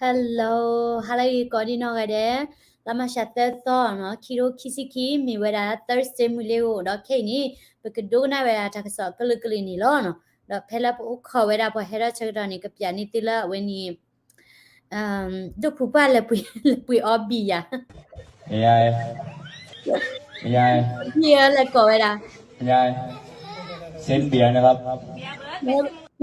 Hello, hello ကိးဒံနီၢ်ဂၤဒဲး, လါမၢ်ၡးသၢသီနီၤ, ခံကထိခံဆံခံ မ့ၢ်ဝဲဒၣ် Thursday မုၢ်လ့ၤဧိၤ, ဒီးခဲအံၤန့ၣ် ပကဒိကနၣ်ဝဲဒၣ်တၢ်ကစီၣ်ကလုာ်ကလုာ်န့ၣ်လီၤနီၤ. ဒီးဖဲလၢပအိၣ်ခိးဝဲဒၣ်ပှၤဟဲထီၣ်ဆၢကတီၢ်န့ၣ် ကပျးန့ၢ်သုလၢအဝဲန့ၣ် ဒိၣ်ဖုပၢ်လဲၤပှ့ၤအီဘံယၤ, ဘံယၤလဲၤကိးဝဲဒၣ်,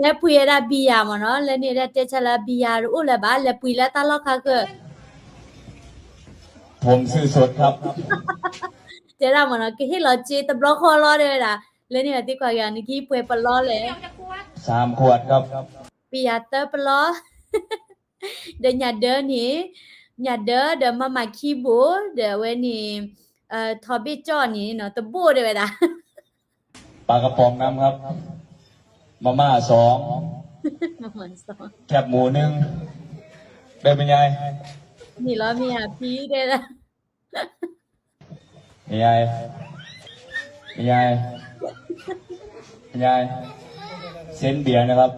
လဲၤပှ့ၤဝဲဒၣ်ဘံယၤမ့ၢ်နီၤ, လၢန့ၣ်ဒၣ်တဲဆၢလၢဘံယၤတအိၣ်လၢၤဘၣ်, လဲၤပှ့ၤလၢတၢ်လီၢ်ခါကၢၢ် တဲဒၣ်မ့ၢ်နီၤ, ကဟ့ၣ်လီၤစ့တဘျီဃီလီၤ တဲဝဲဒၣ်, လၢန့ၣ်အသံကွၢ်က့ၤအီၤ နကဟံးပှဲၤပလီလဲၣ်, ဘံယၤသၢပလီ, ဒီးညၣ်ဒၢန့ၣ်, ညၣ်ဒၢဒီးမၤမၤခံဘိ, ဒီးအဝဲန့ၣ် ထီဘ့ၣ်ကၠီၣ်န့ၣ်နီၤ တဘိၣ် တဲဝဲဒၣ်, ปลากระป๋องน้ำครับ มาม่าสอง แคบหมูหนึ่ง ได้ไหมยาย န့ၣ်လီၤမ့ၢ်ဧါဖံတဲဒၣ် ยาย ยาย ยาย เซ็นเบียร์นะครับ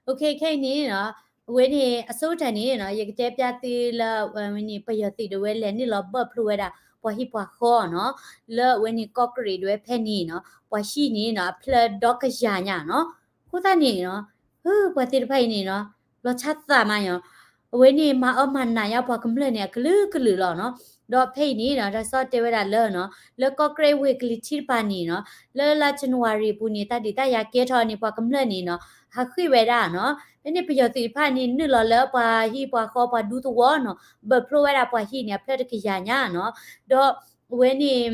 โอเค ခဲအံၤန့ၣ်နီၤ, အဝဲန့ၣ်အဆိကတၢၢ်န့ၣ်နီၤ ယကတဲပျးသုလၢ အဝဲန့ၣ် ပယီၤသုးဒၣ်ဝဲလဲၤနုာ်လီၤ ဘၢၣ်ဖျိဝဲဒၣ် ပှၤဟံၣ်ပှၤဃီနီၤ, လၢအဝဲန့ၣ်ကီၢ်ကရံးဒၣ်ဝဲဖဲန့ၣ်နီၤ, ပှၤဟံၣ်န့ၣ်နီၤ အဖျၢၣ်ဒီကယၤညါနီၤ, အဃိသတးန့ၣ်နီၤ, ပှၤသ့ၣ်တဖၣ်အံၤန့ၣ်နီၤ လီၤဆါသးမးညီ, အဝဲန့ၣ်မၤအၢမၤနးညါပှၤကမျၢၢ်န့ၣ် အကလုာ်ကလုာ်လီၤနီၤ. ဒီးဖဲအံၤန့ၣ်နီၤ တၢ်ကစီၣ်တဲဝဲဒၣ်လၢနီၤ လၢကီၢ်ကရံးဝ့ၢ်ကလံၤထံးတပၤန့ၣ်နီၤ လၢလါ January အပူၤန့ၣ် တၢ်ဒုးတၢ်ယၤကဲထီၣ်န့ၣ် ပှၤကမျၢၢ်န့ၣ်နီၤ ဟးဃ့ၢ်ဝဲဒၣ်နီၤ, ဖဲန့ၣ်ပယီၤသုးတဖၣ်န့ၣ် နုာ်လီၤလၢပှၤဟံၣ်ပှၤဃီပှၤဒူသဝီနီၤ ဘၢၣ်ဖျိဝဲဒၣ်ပှၤဟံၣ်န့ၣ် အဖျၢၣ်တကယၤညါနီၤ, ဒီးအဝဲန့ၣ်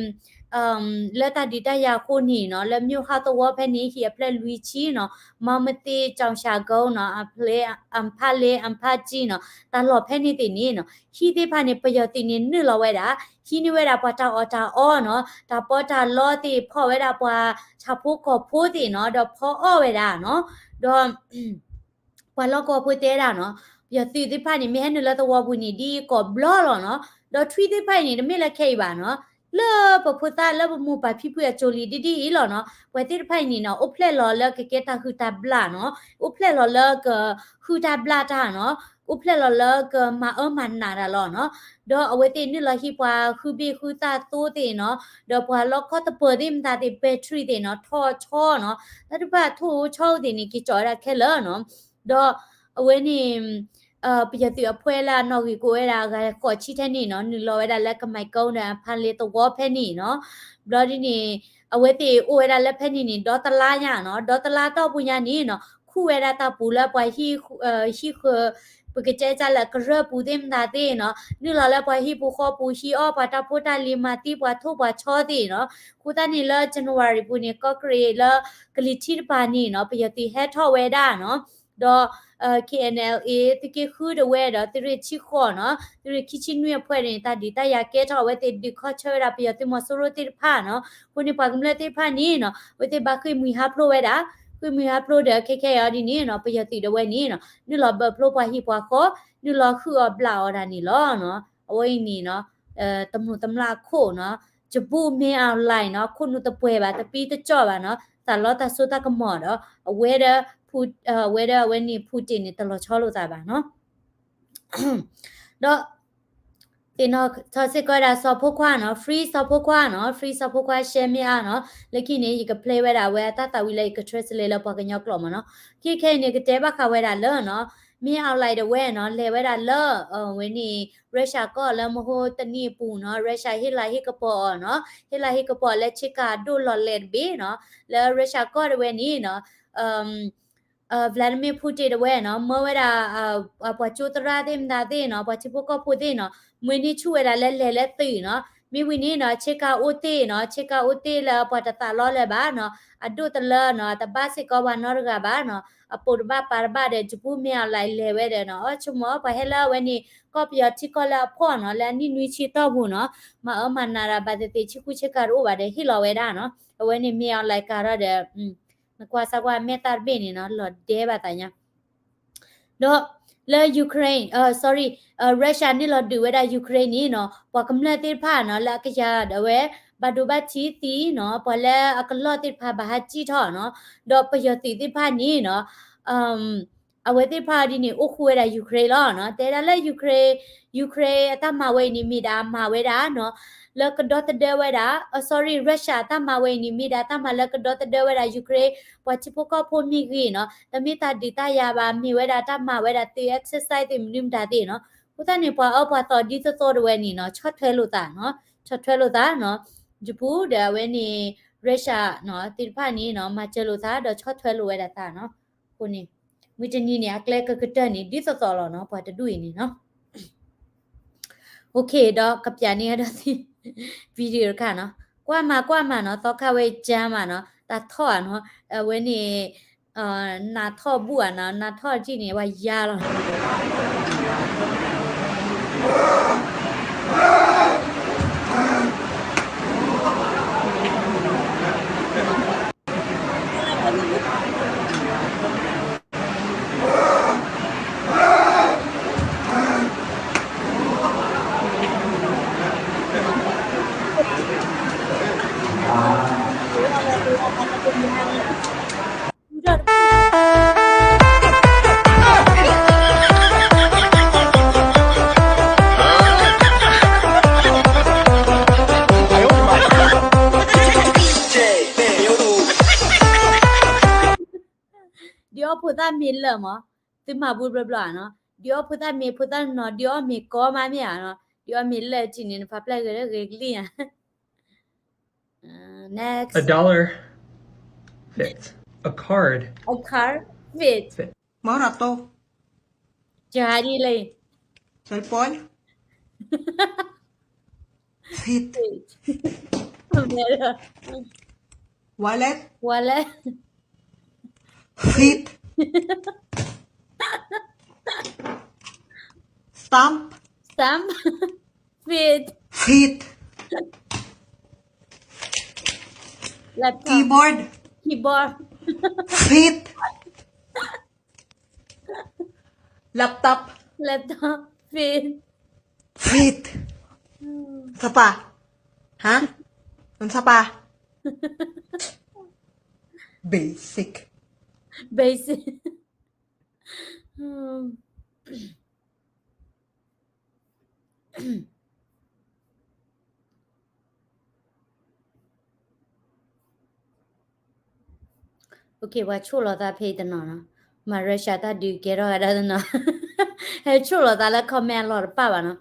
လၢတၢ်ဒုးတၢ်ယၤအဃိန့ၣ်နီၤ လၢ မြို့ဟောက် သဝီဖဲန့ၣ် ဟံၣ်အဖျၢၣ်လွံၢ်ဆံနီၤ, မီမသ့ ကျောင်းဆရာကုန်းနီၤ, အဖျဲၣ် အဖါလ့ အဖါကံနီၤ, တၢ်လီၢ်ဖဲန့ၣ်သ့ၣ်န့ၣ်နီၤ ဟံၣ်သ့ၣ်တဖၣ်န့ၣ် ပယီၤသုးန့ၣ် နုာ်လီၤဝဲဒၣ်, ဟံးန့ၢ်ဝဲဒၣ်ပှၤတၢ်အီၣ်တၢ်အီနီၤ, တၢ်ပီးတၢ်လီသ့ၣ် ဖီၣ်ဝဲဒၣ်ပှၤ ဆၣ်ဖိကီၢ်ဖိသ့ၣ်နီၤ, ဒီးဖီအီၣ်ဝဲဒၣ်နီၤ, ဒီး ပှၤလီၢ်ကဝီၤဖိတဲဒၣ်နီၤ, ပယီၤသုးသ့ၣ်တဖၣ်န့ၣ် မ့ၢ်ဟဲနုာ်လၢသဝီပူၤန့ၣ် ဒ်ကိးဘျီလီၤနီၤ, ဒီးထွံၣ်သ့ၣ်တဖၣ်အံၤန့ၣ် တမ့ၢ်လၢခဲအံၤဘၣ်နီၤ, လၢပဖိသၣ်လၢပမိၢ်ပၢ်ဖံဖုအစိၤလံဒ်ဒ်အံၤလီၤနီၤ, ပှၤသ့ၣ်တဖၣ်အံၤန့ၣ်နီၤ အိၣ်ဖျဲၣ်လီၤလၢကကဲတၢ်ဟုၣ်တၢ်ဘျၣ်နီၤ, အိၣ်ဖျဲၣ်လီၤလၢကဟုၣ်တၢ်ဘျၣ်တၢ်နီၤ, အိၣ်ဖျဲၣ်လီၤလၢကမၤအၢမၤနးတၢ်လီၤနီၤ, ဒီးအဝဲသ့ၣ်နုာ်လီၤဟံးပှၤဃုဘ့ၣ်ဃုသၣ်သိသ့ၣ်နီၤ, ဒီးပှၤလီခီသပၢၤသ့ၣ်မတၤသ့ၣ် battery သ့ၣ်နီၤ ထီၣ်ဆီနီၤ, တၢ်တဖၣ်ထိၣ်အိၣ်ဆီအိၣ်သ့ၣ်န့ၣ် က့ၤကၠီၣ်ဝဲဒၣ်ခဲလၢာ်နီၤ, ဒီးအဝဲန့ၣ် ပယီၤသုးအဖှဲလၢအနီၣ်ဂံၢ်ကအိၣ်ဝဲဒၣ်အဂၤဃိးဆံထဲန့ၣ်နီၤ နုာ်လီၤဝဲဒၣ်လၢကမၤကီ ဒီးအဖါလ့သဝီဖဲန့ၣ်နီၤ, ဘျီဒ်န့ၣ် အဝဲသ့ၣ်အိၣ်ဝဲဒၣ်လၢဖဲန့ၣ်န့ၣ် ဒီတလါညါနီၤ, ဒီတလါတီၢ်ပူၤညါန့ၣ်နီၤ ခူၣ်ဝဲဒၣ်တၢ်ပူၤလၢပှၤဟံၣ်ဃၢၤ ပကတဲတၢ်လၢကရၢၢ်ပူၤသ့ၣ်မတၤသ့ၣ်နီၤ နုာ်လီၤလၢပှၤဟံၣ်ပူၤဃီပူၤ ဟံးအီၣ်ပှၤတၢ်ဖိတၢ်လံၤ မၤသံပှၤထိၣ်ပှၤဆီသ့ၣ်နီၤ, အဃိသတးန့ၣ်လၢ January ပူၤန့ၣ် ကီၢ်ကရံးလၢကလံၤထံးတပၤန့ၣ်နီၤ ပယီၤသုးဟဲထီၣ်ဝဲဒၣ်နီၤ, ဒီး KNLA သုးက့ဃုဒၣ်ဝဲဒီး သုးရ့ၣ်ဆံဃိးနီၤ သုးရ့ၣ်ခံဆံနွံအဖှဲၣ်န့ၣ် တၢ်ဒုးတၢ်ယၤကဲထီၣ် အဝဲသ့ၣ်ဒုးခီၣ်ဆၢဝဲဒၣ်ပယီၤသုးမီၤစိရိၤသ့ၣ်တဖၣ်နီၤ, အဃိန့ၣ်ပှၤကမျၢၢ်သ့ၣ်တဖၣ်န့ၣ်နီၤ အဝဲသ့ၣ်ဘၣ်ဃ့ၢ်မှံဟးဖျိးဝဲဒၣ်, ဃ့ၢ်မှံဟးဖျိးဒီးခဲခဲအံၤဒ်န့ၣ်နီၤ ပယီၤသုးဒၣ်ဝဲန့ၣ်နီၤ နုာ်လီၤဘၢၣ်ဖျိးပှၤဟံၣ်ပှၤဃီ, နုာ်လီၤဟုၣ်အီၣ်ဘျၣ်အီၣ်တၢ်န့ၣ်လီၤနီၤ, အဝဲအံၤန့ၣ်နီၤ တမျီးတမျီးအခိၣ်နီၤ, ကဘူၣ်မ့ၢ်အီၣ်လဲၣ်နီၤ ခိၣ်နူာ်တပှဲၤဘၣ် တပံတကၠီၣ်ဘၣ်နီၤ သးလီတၢ်စိတၢ်ကမီၤဒီး အဝဲဒီး အဝဲဒီးအဝဲန့ၣ် Putin န့ၣ် တလီၤဆီလိာ်သးဘၣ်နီၤ, ဒီး သ့ၣ်နီၣ်ထီၣ်စ့ၢ်ကီးဝဲဒၣ်စီၤဖိခွါနီၤ free စီၤဖိခွါနီၤ free စီၤဖိခွါ ရှဲမ့ၢ်အါနီၤ, လၢခံန့ၣ် ယက play ဝဲဒၣ်အဝဲအတၢ်သးဝံၤလၢယက translate လၢပှၤကညီကျိာ်မ့ၢ်နီၤ, ခဲခဲအံၤန့ၣ် ကတဲဘၣ်ဃးဝဲဒၣ်လၢနီၤ မ့ၢ်အီၣ်လဲၣ်ဒၣ်ဝဲနီၤ လဲၤဝဲဒၣ်လၢ အဝဲန့ၣ် Russia ကီၢ်လၢမဟိတနံၣ်အပူၤနီၤ Russia ဟ့ၣ်လၤဟ့ၣ်ကပီၤအီၤနီၤ ဟ့ၣ်လၤဟ့ၣ်ကပီၤလၢဆ့ကၤအဒိၣ်လီၤလဲၤတဘ့ၣ်နီၤ လၢ Russia ကီၢ်ဒၣ်ဝဲန့ၣ်နီၤ Vladimir Putin ဒၣ်ဝဲနီၤ မၢဝဲဒၣ် ပှၤကၠိသရၣ်သ့ၣ်မတၤသ့ၣ်နီၤ ပှၤထံဖိကီၢ်ဖိသ့ၣ်နီၤ မ့ၢ်န့ၢ်ဆူၣ်ဝဲဒၣ်လၢလဲၤလၢသုးနီၤ မ့ၢ်ဝံၤန့ၣ်နီၤ ဆ့ကၤအိၣ်တ့ၢ်နီၤ ဆ့ကၤအိၣ်တ့ၢ်လၢပှၤတသးလီလၢၤဘၣ်နီၤ အဒိၣ်တလၢနီၤ တဘၣ်စ့ၢ်ကီးပှၤနီတဂၤဘၣ်နီၤ အပိာ်တဘၣ်ပာ်တဘၣ်ဒီး ကဘူၣ်မ့ၢ်အီၣ်လဲၣ် လဲၤဝဲဒီးနီၤ အဆိကမိၣ်ပှၤဟဲလၢအဝဲန့ၣ် ကီၢ်ပယီၤထံကီၢ်လၢအဖှီၣ်နီၤ လၢအနံၣ်နွံဆံတီၢ်ပူၤနီၤ မၤအၢမၤနးတၢ်ဘၣ်သ့ၣ်သ့ၣ် ဆ့ကူဆ့ကၤတအိၣ်ဘၣ်ဒီး ဟ့ၣ်လီၤဝဲဒၣ်နီၤ အဝဲန့ၣ်မ့ၢ်အီၣ်လဲၣ်ကၤထီၣ်ဒီး နကွၢ်စၢ်ကွၢ်မဲာ်သၣ်တဘ့ၣ်န့ၣ်နီၤ လီၤဒဲဘၣ်သးညါ ဒီးလၢ Ukraine, sorry, Russia န့ၣ်လီၤဒုးဝဲဒၣ် Ukraine န့ၣ်နီၤ ပှၤကမျၢၢ်သ့ၣ်တဖၣ်နီၤ လၢအကယၤဒၣ်ဝဲ ဘၣ်ဒိဘၣ်ထံးသံနီၤ ပှၤလၢအကလီၢ်သ့ၣ်တဖၣ်ဘၣ်ဟးစံၣ်ထီၣ်နီၤ ဒီးပယီၤသုးသ့ၣ်တဖၣ်န့ၣ်နီၤ အဝဲသ့ၣ်တဖၣ်ဒ်န့ၣ် အိၣ်ဃူဝဲဒၣ် Ukraine လီၤနီၤ. တဲဒၣ်လၢ Ukraine, Ukraine အတၢ်မၤဝဲအံၤန့ၣ် မ့ၢ်ဒၣ်မၤဝဲဒၣ်နီၤ, လၢကဒီသဒၢဝဲဒၣ်, အ sorry, Russia အတၢ်မၤဝဲအံၤန့ၣ် မ့ၢ်ဒၣ်တၢ်မၤလၢကဒီသဒၢဝဲဒၣ် Ukraine ပှၤထံဖိကီၢ်ဖိမ့ၢ်ဂ့ၤနီၤ, တမ့ၢ်တၢ်ဒုးတၢ်ယၤဘၣ်, မ့ၢ်ဝဲဒၣ်တၢ်မၤဝဲဒၣ်သုး exercise သုးမနုၤမတၤသ့ၣ်နီၤ. အဃိသတးန့ၣ် ပှၤအၢပှၤသီဒ်သိးသိးတဝဲန့ၣ်နီၤ, ဆီၣ်ထွဲလိာ်သးနီၤ, ဆီၣ်ထွဲလိာ်သးနီၤ. ယပူၤဒီးအဝဲန့ၣ် Russia နီၤ သ့ၣ်တဖၣ်န့ၣ်နီၤ မၤစၢၤလိာ်သးဒီးဆီၣ်ထွဲလိာ်ဝဲဒၣ်သးနီၤ. အဃိန့ၣ် မုၢ်တနံၤန့ၣ် အကျဲကကတၢၢ်န့ၣ် ဒ်သိးသိးလီၤနီၤ, ပှၤတဒူၣ်အံၤန့ၣ်နီၤ. အိၣ်ခ့ ဒီးကပျးန့ၢ်အဒီးသ့ video တခါနီၤ. ကွၢ်မၤကွၢ်မၤနီၤ, သီခါဝဲကၢမးနီၤ, တၢ်ထီၣ်ဧါနီၤ, အဝဲန့ၣ် နးထီၣ်ဘူၣ်ဧါနီၤ, နးထီၣ်တထံၣ်န့ၣ် ပှၤယါလီၤ. ဒုးအီၣ်ဖိသၣ်မ့ၤလၢာ်မး, သုမၤဘူၣ်ဘျီဘျီဧါနီၤ, ဒုးအီၣ်ဖိသၣ်မ့ၤ ဖိသၣ်နီၤ, ဒုးအီၣ်မ့ၤကီမးမ့ၢ်ဧါနီၤ, ဒုးအီၣ်မ့ၤလၢာ်ထံၣ်န့ၣ် နဖးဖျဲၣ်ဂ့ၤဂ့ၤကလံၢ်ဧါ. Next. A dollar fit. A card. A card fit. Fit. Mawrato. Jahadi lei. Salpol. Fit. Fit. Wallet. Wallet. Fit. Stamp. Stamp. Fit. Fit. Laptop. Keyboard. Keyboard. Fit. Laptop. Laptop. Fit. Fit. Hmm. Sapa? Ha? An sapa? Basic. Basic. Hmm. Okay, ပှၤဆိၣ်လီၤသးဖဲအံၤတနီၤနီၤ, မၤ Russia တၢ်ဒုးကဲထီၣ်ဂၤဒၣ်တနီၤ, ဟဲဆိၣ်လီၤသးလၢ comment အလီၢ်တပၣ်ဘၣ်နီၤ.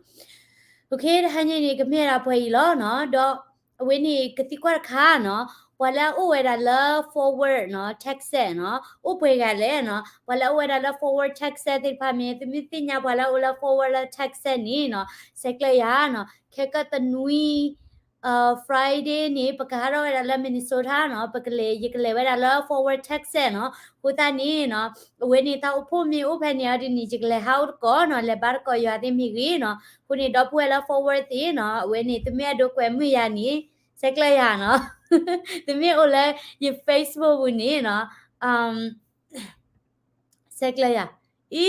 Okay, တဟါညါန့ၣ် ကမ့ၢ်ဒၣ်ပှဲၤအံၤလီၤနီၤ, ဒီးအဝဲန့ၣ်ကသံကွၢ်တခါနီၤ, ပှၤလၢအအိၣ်ဝဲဒၣ်လၢ forward နီၤ Texas နီၤ, အိၣ်ပှဲၤဂၤလဲၣ်နီၤ, ပှၤလၢအအိၣ်ဝဲဒၣ်လၢ forward Texas သ့ၣ်တဖၣ်မ့ၢ် သုမ့ၢ်သ့ၣ်ညါပှၤလၢအအိၣ်လၢ forward လၢ Texas န့ၣ်နီၤ, ဆဲးကျၢယၤနီၤ, ခဲကတနွံ Friday န့ၣ် ပကဟးထီၣ်ဝဲဒၣ်လၢ Minnesota နီၤ, ပကလဲၤ ယကလဲၤဝဲဒၣ်လၢ forward Texas နီၤ, အဃိသတးန့ၣ်နီၤ, အဝဲန့ၣ်တၢ်အိၣ်ဖှိၣ်မ့ၢ်အိၣ်ဖဲန့ၣ်အီၤဒ်န့ၣ် ယကလဲၤဟးအိၣ်တကိးနီၤ, လဲၤဘါတကိးယွၤသ့ၣ်မ့ၢ်ဂ့ၤနီၤ, အဃိန့ၣ် ဒီပုၢ်ဝဲၢ်လၢ forward သ့ၣ်နီၤ, အဝဲန့ၣ် သုမ့ၢ်အဲၣ်ဒိးကွဲမုာ်ယၤန့ၣ် ဆဲးကျၢယၤနီၤ, သုမ့ၢ်အိၣ်လၢယ Facebook ပူၤန့ၣ်နီၤ, ဆဲးကျၢယၤ, အံၤ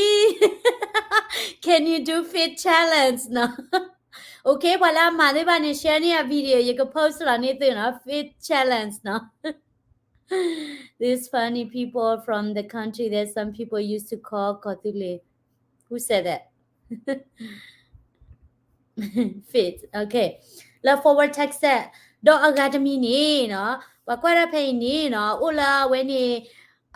Can you do fit challenge နီၤ, Okay, ပှၤလၢအမၤသ့ၣ်တဖၣ်န့ၣ် share န့ၢ်အ video ယက post လီၤန့ၢ်သုနီၤ, fit challenge နီၤ. These funny people from the country that some people used to call ကီၢ်သူလ့ၤ, who said that? Fit, okay. လၢ forward Texas ဒီးအဂၤတမံၤန့ၣ်နီၤ, ပှၤကွၢ်ဒၣ်ဖဲအံၤန့ၣ်နီၤ, အိၣ်လၢအဝဲန့ၣ်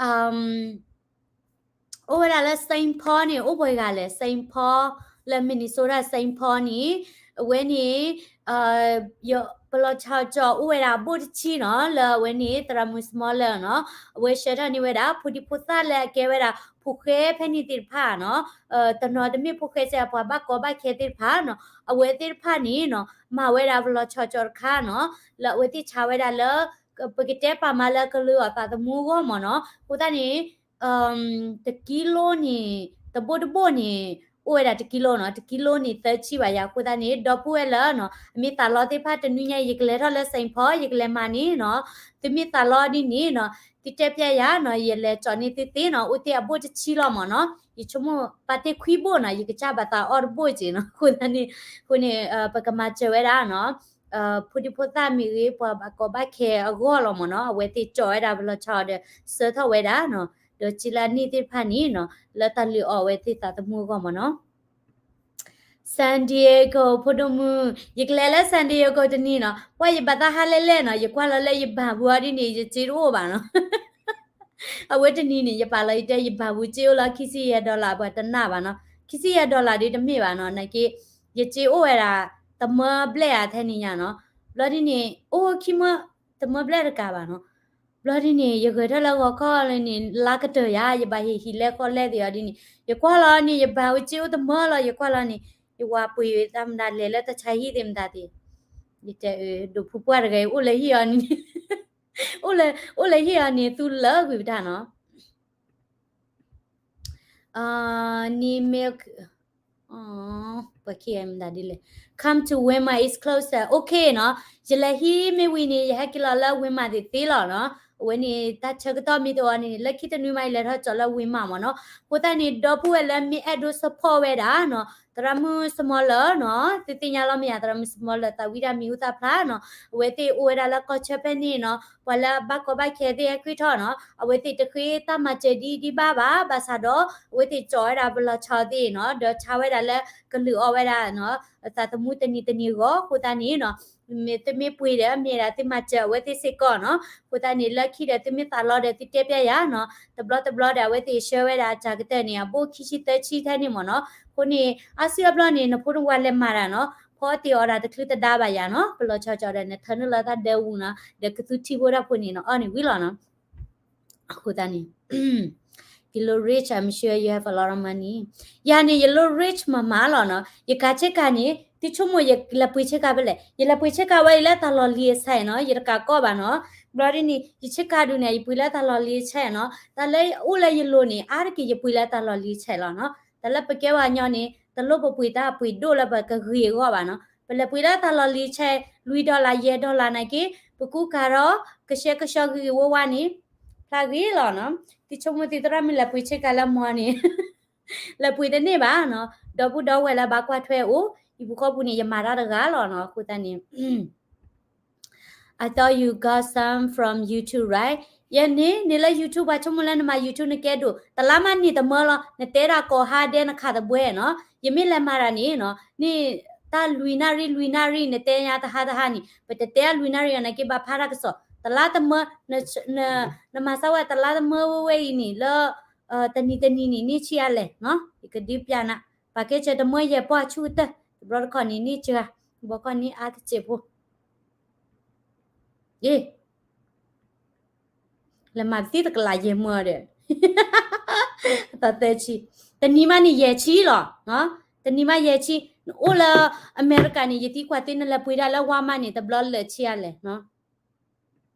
အိၣ်ဝဲဒၣ်လၢ Saint Paul န့ၣ် အိၣ်ပှဲၤဂၤလဲၣ်, Saint Paul လၢ Minnesota Saint Paul န့ၣ်, အဝဲန့ၣ် ပလီၤဆီကၠီၤအိၣ်ဝဲဒၣ်အဘိၣ်တဆံနီၤ, လၢအဝဲန့ၣ် သရၣ်မုၣ် Smaller နီၤ, အဝဲဆှၢထီၣ်န့ၢ်ဝဲဒၣ် ဖိဒံဖိသၣ်လၢအကဲဝဲဒၣ် ဖိၣ်ဃဲဖဲန့ၣ်သ့ၣ်တဖၣ်နီၤ, တနီၤတမ့ၢ်ဖိၣ်ဃဲစဲး ပှၤဘၣ်ကီဘၣ်ခဲသ့ၣ်တဖၣ်နီၤ, အဝဲသ့ၣ်တဖၣ်န့ၣ်နီၤ, မၤဝဲဒၣ်ပလီၤဆီကၠီၤတခါနီၤ, လၢအဝဲသ့ၣ်ဆါဝဲဒၣ်လၢ ပကတဲပာ်မၤလၢကလုာ်အီၣ်သးသမူအဂီၢ်မ့ၢ်နီၤ, အဃိသတးန့ၣ် တကံလိန့ၣ် တဘိၣ်တဘိၣ်န့ၣ် အိၣ်ဝဲဒၣ်တကံလိနီၤ, တကံလိန့ၣ် သၢဆံဘၣ်ယၤ, အဃိသတးန့ၣ် ဒီပုၢ်ဝဲၢ်လၢနီၤ, အမ့ၢ်သးလီသ့ၣ်တဖၣ်တနွံညါ ယကလဲၤထီၣ်လၢ Saint Paul ယကလဲၤမၤန့ၣ်နီၤ, သုမ့ၢ်သးလီဒ်န့ၣ်နီၤ, သုတဲပျဲယၤနီၤ, ယလဲၤကၠီၤန့ၢ်သုသ့နီၤ, အိၣ်တ့ၢ်အဘိၣ်တဆံလီၤမ့ၢ်နီၤ, ယဆိကမိၣ်ပာ်တ့ၢ်ခွံဘိၣ်နီၤ, ယကစၢ်ဘၣ်သးအီၣ်တဘိၣ်က့နီၤ, အဃိသတးန့ၣ်, အဃိန့ၣ် ပကမၤစၢၤဝဲဒၣ်နီၤ ဖိဒံဖိသၣ်မ့ၢ်ဂ့ၤ ပှၤဘၣ်ကီဘၣ်ခဲအဂီၢ်လီၤမ့ၢ်နီၤ, အဝဲသ့ၣ်ကၠီၤဝဲဒၣ်ပလီၤဆီဒီး ဆှၢထီၣ်ဝဲဒၣ်နီၤ, ဒီးစ့လၢအန့ၢ်သ့ၣ်တဖၣ်န့ၣ်နီၤ လၢတၢ်လုၢ်အီၣ်ဝဲသ့ၣ်သးသမူအဂီၢ်မ့ၢ်နီၤ. San Diego ဖိဒိၣ်မုၣ်, ယကလဲၤလၢ San Diego တနံၤနီၤ, ပှၤယဘၣ်သးဟးလဲၣ်လဲၣ်နီၤ, ယကွၢ်လီၤလၢယဘၣ်ပူၤအီၤဒ်န့ၣ် ယစ့တအိၣ်ဘၣ်နီၤ. အဝဲတနံၤန့ၣ် ယပာ်လီၤယတဲ ယဘၣ်ပူၤစ့အိၣ်လီၤ ခံဆံယဲၢ် dollar ပှၤတနၢ်ဘၣ်နီၤ, ခံဆံယဲၢ် dollar ဒ်တမ့ၢ်ဘၣ်နီၤ, နာ်က့ ယစ့အိၣ်ဝဲဒၣ် သမၢဘျဲၣ်ဧါထဲန့ၣ်ညါနီၤ, ဘျီဒ်န့ၣ် အိၣ်ခံမၢ သမၢဘျဲၣ်တကးဘၣ်နီၤ. ဘျီဒ်န့ၣ် ယဂဲၤထၢၣ်လၢဂီၤခီလၢန့ၣ် လါကတၢၢ်ယၤ ယဘၣ်ဟ့ၣ်ဟံၣ်လဲဃီလဲသ့ၣ်အီၤဒ်န့ၣ် ယကွၢ်လီၤန့ၣ် ယဘၣ်ဝဲစ့အိၣ်တမၢလီၤ ယကွၢ်လီၤန့ၣ် ယဝၤပှ့ၤဝဲတၢ်မတၤလဲၤလၢတၢ်ဆါဟံၣ်သ့ၣ်မတၤသ့ၣ်, ယတဲအၢ ဒိးဖုပှၢ်တဂၤအံၤ အိၣ်လၢဟံၣ်အီၤန့ၣ် အိၣ်လၢ အိၣ်လၢဟံၣ်အီၤန့ၣ် သူလၢကွံာ်ပတၢ်နီၤ. န့ၣ်မ့ၢ် ပှၤခံဂၤမတၤဒ်လဲၣ်, Come to Walmart, it's closer. Okay နီၤ, ယလဲၤဟံးမ့ၢ်ဝံၤန့ၣ် ယဟဲက့ၤလီၤလၢ Walmart သ့ၣ်သ့လီၤနီၤ. အဝဲန့ၣ် တၢ်ဆၢကတီၢ်မ့ၢ်တအိၣ်န့ၣ် လၢခံတနွံမး ယလဲၤထီၣ်ကၠီၤလၢ Walmart မ့ၢ်နီၤ. အဃိသတးန့ၣ် ဒီပုၢ်ဝဲၢ်လၢမ့ၢ်အဲၣ်ဒိး support ဝဲဒၣ်နီၤ သရၣ်မုၣ်စမီလၢနီၤ, သုသ့ၣ်ညါလီၤမ့ၢ်ဧါ သရၣ်မုၣ်စမီလၢ သးဝံၣ်တၢ်မံၤဟူသၣ်ဖျါနီၤ, အဝဲသ့ၣ်အိၣ်ဝဲဒၣ်လၢကီၢ်ဆၢဖဲန့ၣ်နီၤ, ပှၤလၢအဘၣ်ကီဘၣ်ခဲသ့ၣ်ဟဲဃ့ထီၣ်နီၤ, အဝဲသ့ၣ်တဃ့တၢ်မၤစၢၤဒ်ဒ်ဘၣ်ဘၣ်, ဘၣ်ဆၣ်ဒီး အဝဲသ့ၣ်ကၠီၤဝဲဒၣ်ပလီၤဆီသ့ၣ်နီၤ, ဒီးဆါဝဲဒၣ်လၢကလုၢ်အီၣ်ဝဲဒၣ်နီၤ, သးသမူတနံၤတနံၤအဂီၢ်, အဃိသတးန့ၣ်နီၤ မ့ၢ်သုမ့ၢ်ပှ့ၤဒီး မ့ၢ်ဒၣ်သုမၤစၢၤအဝဲသ့ၣ်စ့ၢ်ကီးနီၤ, အဃိသတးန့ၣ် လၢခံဒီးသုမ့ၢ်သးလီဒီးသုတဲပျဲယၤနီၤ, တဘျီတဘျီဒီး အဝဲသ့ၣ်ဆှၢဝဲဒၣ်အတၢ်ကတၢၢ်န့ၣ် အဘိခံဆံသၢဆံထဲန့ၣ်မ့ၢ်နီၤ, အဃိန့ၣ် အါစုအါဘျီန့ၣ် နဖိနဝၤလဲၤမၤတၢ်နီၤ, ဖီအီၣ်တ့ၢ်အီၣ်ဒၣ်တချုးတဒါဘၣ်ယၤနီၤ, ပလီၤဆီကၠီၤဒီး နထၢနုာ်လီၤတၢ်ဒၢဝူၤနီၤ, ဒီးကသူထံဖိတၢ်ဖိန့ၣ်နီၤ အီၣ်န့ၣ်ဝံၤလီၤနီၤ. အဃိသတးန့ၣ် ယလိၣ် rich, I'm sure you have a lot of money. ယၤန့ၣ် ယလိၣ် rich မးမးလီၤနီၤ. ယကးဆ့ကၤန့ၣ် သုဆိကမိၣ်ယလဲၤပှ့ၤဆ့ကၤဖဲလဲၣ်, ယလဲၤပှ့ၤဆ့ကၤဝဲအံၤလၢတၢ်လီၢ်လံၤအဆဲးနီၤ, ယတကးကီဘၣ်နီၤ. ဘျီဒ်န့ၣ် ယဆ့ကၤဒုးန့ၣ် ယပှ့ၤလၢတၢ်လီၢ်လံၤအဆဲးနီၤ. တၢ်လၢအိၣ်လၢယလိၤန့ၣ် အါတက့ၢ်ယပှ့ၤလၢတၢ်လီၢ်လံၤအဆဲးလီၤနီၤ. တၢ်လၢပကဲပှၤကညီန့ၣ် တလိၣ်ပပှ့ၤတၢ်ပှ့ၤဒိၣ်လၢပကဂ့ၤအဂီၢ်ဘၣ်နီၤ. ပလဲၤပှ့ၤလၢတၢ်လီၢ်လံၤအဆဲး လွံၢ် dollar ယဲၢ် dollar နာ်က့ ပကူကၤထီၣ် ကဆှဲကဆှီဂ့ၤဂ့ၤဝါဝါန့ၣ် ဖျါဂ့ၤလီၤနီၤ. သုဆိကမိၣ်သုသရၣ်မုၣ်လဲၤပှ့ၤဆ့ကၤလၢမီၤန့ၣ် လဲၤပှ့ၤတန့ၢ်ဘၣ်နီၤ. ဒီပုၢ်ဒီဝဲၢ်လၢဘၣ်ကွၢ်ထွဲအိၣ် ဟံၣ်ပူၤဃီပူၤန့ၣ် ယမၤတၢ်တဂၤလီၤနီၤ. အဃိသတးန့ၣ် I thought you got some from YouTube, right? ယဲန့ၣ် န့ၣ်လၢ YouTube ပှၤဆိကမိၣ်လၢနမၤ YouTube နကဲဒိၣ် တလါမးန့ၢ်တမၢလီၤ. နတဲဒၣ်ကိးဟါဒဲးနခးသဘှဲနီၤ. ယမ့ၢ်လဲၤမၤတၢ်န့ၣ်နီၤ န့ၣ်တၢ်လွံၢ်နၣ်ရံၣ် လွံၢ်နၣ်ရံၣ် နတဲညါတဟါတဟါန့ၣ် ပတတဲအလွံၢ်နၣ်ရံၣ်အီၤ နက့ဘၣ်ဖးတၢ်ကစီၣ် တလါတမၢ နမၤစၢၤဝဲတလါတမၢဝဲဝဲအံၤန့ၣ်လၢ တနံၤတနံၤန့ၣ် န့ၢ်ဆံးအါလဲၣ်နီၤ. ယကဒုးပျးနၤ ပာ်ကဲစၢၤတမၢယဲၢ်ပီၢ်အဆူၣ်ကတၢၢ် တဘျီတခီၣ်န့ၣ် န့ၢ်စှၤ ဘီကီၢ်န့ၢ်အါတစဲးဖိ အ့ လဲၤမၤပသံတကလးယဲၢ်မၢဒီး သၢဆံ တနံၤမးန့ၣ်ယဲၢ်ဆံလီၤ. တနံၤမးယဲၢ်ဆံ နအိၣ်လၢအမဲရကၤန့ၣ် ယသံကွၢ်သ့နလဲၤပှ့ၤဒၣ်လၢ Walmart န့ၣ် တဘျီလၢာ်ဆံးအါလဲၣ်နီၤ.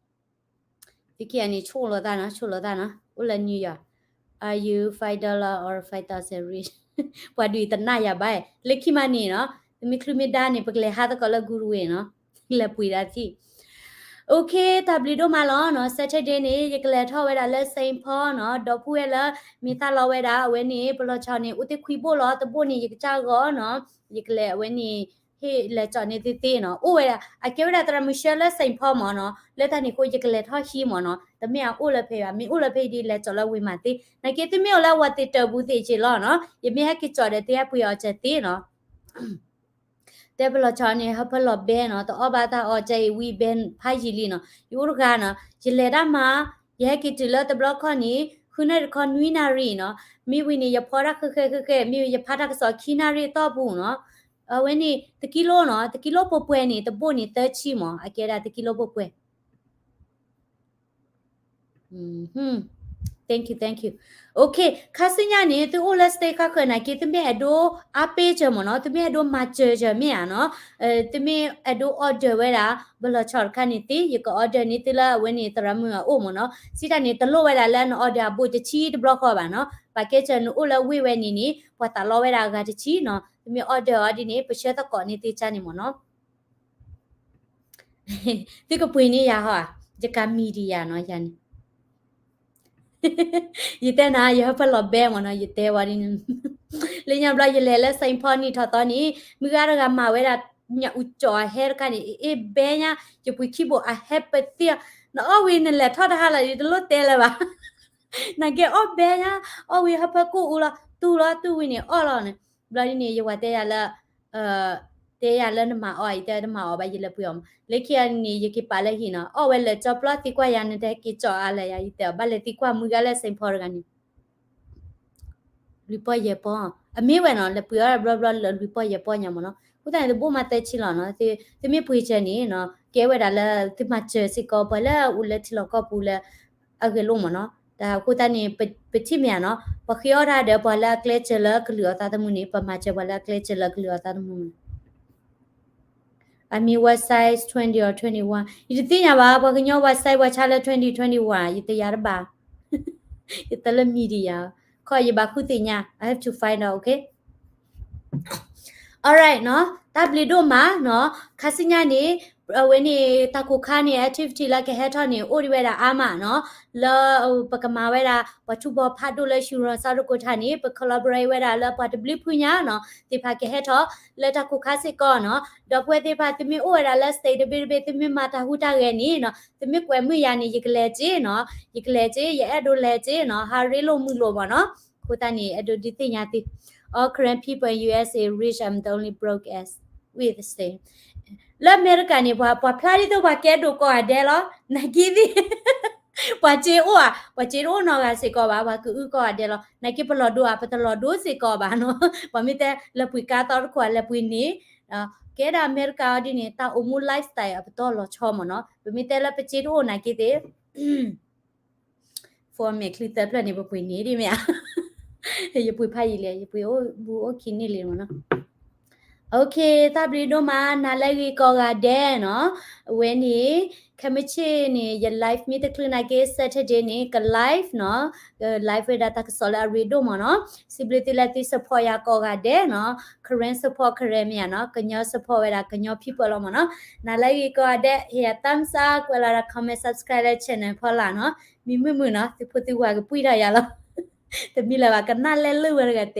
သုခံဂၤန့ၣ် ဆိၣ်လိာ်သးနီၤ ဆိၣ်လိာ်သးနီၤ အိၣ်လၢ New York. Are you five dollar or five thousand rich? ပှၤဒုးတနၢ်ယၤဘၣ် လၢခံမးန့ၣ်နီၤ မ့ၢ်ချုးမ့ၢ်ဒါန့ၣ် ပကလဲၤဟးသကိးလၢ Goodwill နီၤ လဲၤပှ့ၤဒၣ်သံ Okay တၢ်ဘျုးဒိၣ်မးလီၤနီၤ. Saturday န့ၣ် ယကလဲၤထီၣ်ဝဲဒၣ်လၢ Saint Paul နီၤ ဒီပုၢ်ဝဲၢ်လၢ မ့ၢ်သးလီဝဲဒၣ် အဝဲန့ၣ် ပလီၤဆီန့ၣ် အိၣ်သ့ၣ်ခွံဘိၣ်လီၤ တဘိၣ်န့ၣ် ယကစၢ်ဂီၢ်နီၤ ယကလဲၤအဝဲန့ၣ် ဟ့ၣ်လဲၤကၠီၣ်န့ၢ်သ့သ့နီၤ အိၣ်ဝဲဒၣ် အကဲဝဲဒၣ်သရၣ်မုၣ်ဆှၢလၢ Saint Paul မ့ၢ်နီၤ လၢတၢ်န့ၣ်အဃိ ယကလဲၤထီၣ်ဟံးမ့ၢ်နီၤ တမ့ၢ်အအိၣ်လၢဖဲဘၣ် မ့ၢ်အိၣ်လၢဖဲဒ်လဲၤကၠီၣ်လၢဝ့ၢ်မးသ့ နာ်က့သုမ့ၢ်အိၣ်လၢဝၤသ့ၣ်တၢၢ်ပူၤသ့ၣ်က့ၤလီၤနီၤ ယမ့ၢ်ဟဲက့ၤကၠီၣ်ဒီးသ့ဟဲပှ့ၤအီၤကၢသ့နီၤ တဲပလီၤဆီန့ၣ် ဟၢဖၢလီၤဘဲနီၤ တအီၣ်ဘၣ်တၢ်အီၣ်ကၢအံၤဝံၤဘဲဖးယံာ်လံနီၤ ယအိၣ်တဂၤနီၤ ယလဲၤတၢ်မၤ ယဟဲက့ၤတုၤလၢတဘျီခီၣ်န့ၣ် ဃုနၣ်ရံၣ်တခီနွံနၣ်ရံၣ်နီၤ မ့ၢ်ဝံၤန့ၣ် ယဖီတၢ်ဃဲးဃဲးဃဲးဃဲး မ့ၢ်ဝံၤယဖးတၢ်ကစီၣ်ခံနၣ်ရံၣ်အတီၢ်ပူၤနီၤ အဝဲန့ၣ် တကံလိနီၤ တကံလိပှဲၤပှဲၤန့ၣ် တဘိၣ်န့ၣ်သၢဆံမး အကဲဒၣ်တကံလိပှဲၤပှဲၤ Thank you, thank you. Okay ခါဆူညါန့ၣ် သုအိၣ်လၢ state ခါဃၢၤနာ်က့ သုမ့ၢ်အဲၣ်ဒိးအါပ့ၤစၢၤမ့ၢ်နီၤ သုမ့ၢ်အဲၣ်ဒိးမၤစၢၤစၢၤမ့ၢ်ဧါနီၤ သုမ့ၢ်အဲၣ်ဒိး order ဝဲဒၣ် ဘၣ်လီၤဆီတခါန့ၣ်သ့ ယက order န့ၢ်သုလၢအဝဲန့ၣ် သရၣ်မုၣ်အအိၣ်မ့ၢ်နီၤ စံးတၢ်န့ၣ် တလိၣ်ဝဲဒၣ်လၢန order အဘိၣ်တဆံတဘျီဃီဘၣ်နီၤ ပာ်ကဲစၢၤနအိၣ်လၢဝ့ၢ်ဝဲန့ၣ်န့ၣ် ပှၤသးလီဝဲဒၣ်အဂၤတဆံနီၤ သုမ့ၢ် order အီၤဒ်န့ၣ် ပဆှၢသကိးန့ၢ်သုကါန့ၣ်မ့ၢ်နီၤ သုကပှ့ၤန့ၢ်ယၤဟီဧါ ယကၤ media နီၤ ယၤန့ၣ် ယတဲနၤ ယဟၢဖၢလီၤဘဲမ့ၢ်နီၤ ယတဲဝဲဒ်န့ၣ် လၢညါဘျီယလဲၤလၢ Saint Paul နံၣ်ထီၣ်သီန့ၣ် မုၢ်ဂၤတဂၤမၤဝဲဒၣ် ညၣ်အူကၠီၣ်အဟဲတခါန့ၣ် အ့ၣ်ဘဲညါ ယပှ့ၤခံဘိးအဟဲပသ့ၣ် နအီၣ်ဝံၤနလဲၤထီၣ်တဟါလီၤ ယတလိၣ်တဲလၢၤဘၣ် နာ်က့အီၣ်ဘဲညါ, အီၣ်ဝံၤဟၢဖၢကိၣ်အူလီၤ, တူၢ်လီၤ, တူၢ်ဝံၤန့ၣ်အီၣ်လီၤန့ၣ်, ဘျီဒ်န့ၣ် ယဝၤတဲယၤလၢ တဲယၤလၢနမၤအီၣ်, ယတဲတမၤအီၣ်ဘၣ်, ယလဲၤပှ့ၤအီၣ်မး. လၢခံန့ၣ် ယက့ၤပာ်လၢဟံၣ်နီၤ, အီၣ်ဝဲလၢာ်ကၠီပျီသံကွၢ်ယၤ နတဟဲက့ၤကၠီအါလဲၣ်ယၤ, ယတဲအီၤဘၣ်လဲၤသံကွၢ်မုၢ်ဂၤလၢ Saint Paul တဂၤန့ၣ် လွံၢ်ပီၢ်ယဲၢ်ပီၢ်, အမ့ၢ်ဝဲနီၤ, လဲၤပှ့ၤအီၣ်တၢ်ဘျီဘျီလၢလွံၢ်ပီၢ်ယဲၢ်ပီၢ်ညါမးနီၤ. အဃိသတးန့ၣ် တဘိမၤသၢဆံလီၤနီၤ, သုမ့ၢ်ပှ့ၤစၢၤန့ၣ်နီၤ, ကဲဝဲဒၣ်လၢသုမၤစၢၤစ့ၢ်ကီး ပှၤလၢအအိၣ်လၢထံလီၢ်ကီၢ်ပူၤလၢ အဂဲၤလိာ်မးနီၤ. တၢ်အဃိသတးန့ၣ် ပထံၣ်မ့ၢ်ဧါနီၤ, ပှၤဃ့အီၣ်တၢ်ဒီးပှၤလၢအကျဲစၢၤလၢကလုာ်အီၤသးသမူန့ၣ် ပမၤစၢၤပှၤလၢအကျဲစၢၤလၢကလုာ်အီၤသးသမူမး. I mean, what size, twenty or twenty-one? ယတသ့ၣ်ညါဘၣ်, ပှၤကညီ what size ပှၤဆါလၢ twenty, twenty-one, ယတယၤတဘၣ်. ယတလၢ media, ခီယဘၣ်ဃုသ့ၣ်ညါ, I have to find out, okay? Alright နီၤ, တၢ်ဘျုးဒိၣ်မးနီၤ, ခါဆူညါန့ၣ် အဝဲန့ၣ် တၢ်ကိၢ်ခါန့ၣ် activity လၢကဟဲထီၣ်န့ၣ် အိၣ်ဒံးဝဲဒၣ်အါမးနီၤ, လၢပကမၤဝဲဒၣ် ပှၤထူဘီဖးဒိၣ်လၢ Huron ဆၣ်ဒိၣ်ကိးထါန့ၣ် ပ collaborate ဝဲဒၣ်လၢပှၤတဘျုးဖုညါနီၤ, သ့ၣ်တဖၣ်ကဟဲထီၣ်လၢတၢ်ကိၢ်ခါစ့ၢ်ကီးနီၤ. ဒီပုၢ်ဝဲၢ်သ့ၣ်တဖၣ် သုမ့ၢ်အိၣ်ဝဲဒၣ်လၢ state တဘ့ၣ်တဘ့ၣ် သုမ့ၢ်မၤတၢ်ဟူးတၢ်ဂဲၤန့ၣ်နီၤ, သုမ့ၢ်ကွဲးမုာ်ယၤန့ၣ် ယကလဲၤစ့နီၤ, ယကလဲၤစ့, ယအဲၣ်ဒိးလဲၤစ့နီၤ, ဟးရ့လိာ်မုာ်လိာ်မးနီၤ. အဃိသတးန့ၣ် အဲၣ်ဒိးဒုးသ့ၣ်ညါသု, all Karen people in U S A rich, I'm the only broke as with the same. လၢအမဲရကၤန့ၣ် ပှၤဖျါဒ်သိးပှၤကဲဒိၣ်ကိးဂၤဒဲးလီၤ, နာ်က့သ့ၣ် ပှၤစ့အိၣ်ဧါ, ပှၤစ့တအိၣ်နီတဂၤစ့ၢ်ကီးဘၣ်, ပှၤကအုၣ်ကိးဂၤဒဲးလီၤ. နာ်က့ပလီၤဒိဧါ, ပတလီၤဒိစ့ၢ်ကီးဘၣ်နီၤ, ပှၤမ့ၢ်တဲလၢပှ့ၤကါသီတခိၣ် လဲၤပှ့ၤန့ၣ်, ကဲဒၣ်အမဲရကၤအီၤဒ်န့ၣ် တၢ်အိၣ်မူ lifestyle အပတီၢ်လီၤဆီမးနီၤ, ပမ့ၢ်တဲလၢပစ့တအိၣ်နာ်က့သ့ၣ် format ချံသၢဖျၢၣ်န့ၣ် ပပှ့ၤန့ၢ်ဒ်မ့ၢ်ဧါ, ယပှ့ၤဖးယံာ်လံ, ယပှ့ၤအိၣ်ဘူးအိၣ်ခံန့ၣ်လံမးနီၤ. Okay, တၢ်ဘျုးဒိၣ်မး, နၤလၢဂ့ၤကိးဂၤဒဲးနီၤ. အဝဲန့ၣ် ခဲမုၢ်ဆ့ၣ်န့ၣ် ယ live မ့ၢ်တချုးနာ်က့ Saturday န့ၣ် က live နီၤ, live ဝဲဒၣ်တၢ်ကစီၣ်လၢအရ့ဒိၣ်မးနီၤ. စံးဘျုးသုလၢသု support ယၤကိးဂၤဒဲးနီၤ, Karen support Karen မ့ၢ်ဧါနီၤ, ကညီ support ဝဲဒၣ်ကညီ people လီၤမးနီၤ. နၤလၢဂ့ၤကိးဂၤဒဲး ဟ့ၣ်ယၤ thumbs up, ကွဲးလီၤဒီး comment, subscribe လၢ channel ဖီလာ်နီၤ. မံမုာ်မုာ်နီၤ, သုဖိသုဝၤကပှံၢ်ထီၣ်ယၤလီၤ. တမံၤလၢၤဘၣ် ကနၣ်လဲၤလုၢ်ဝဲတဂၤတဲ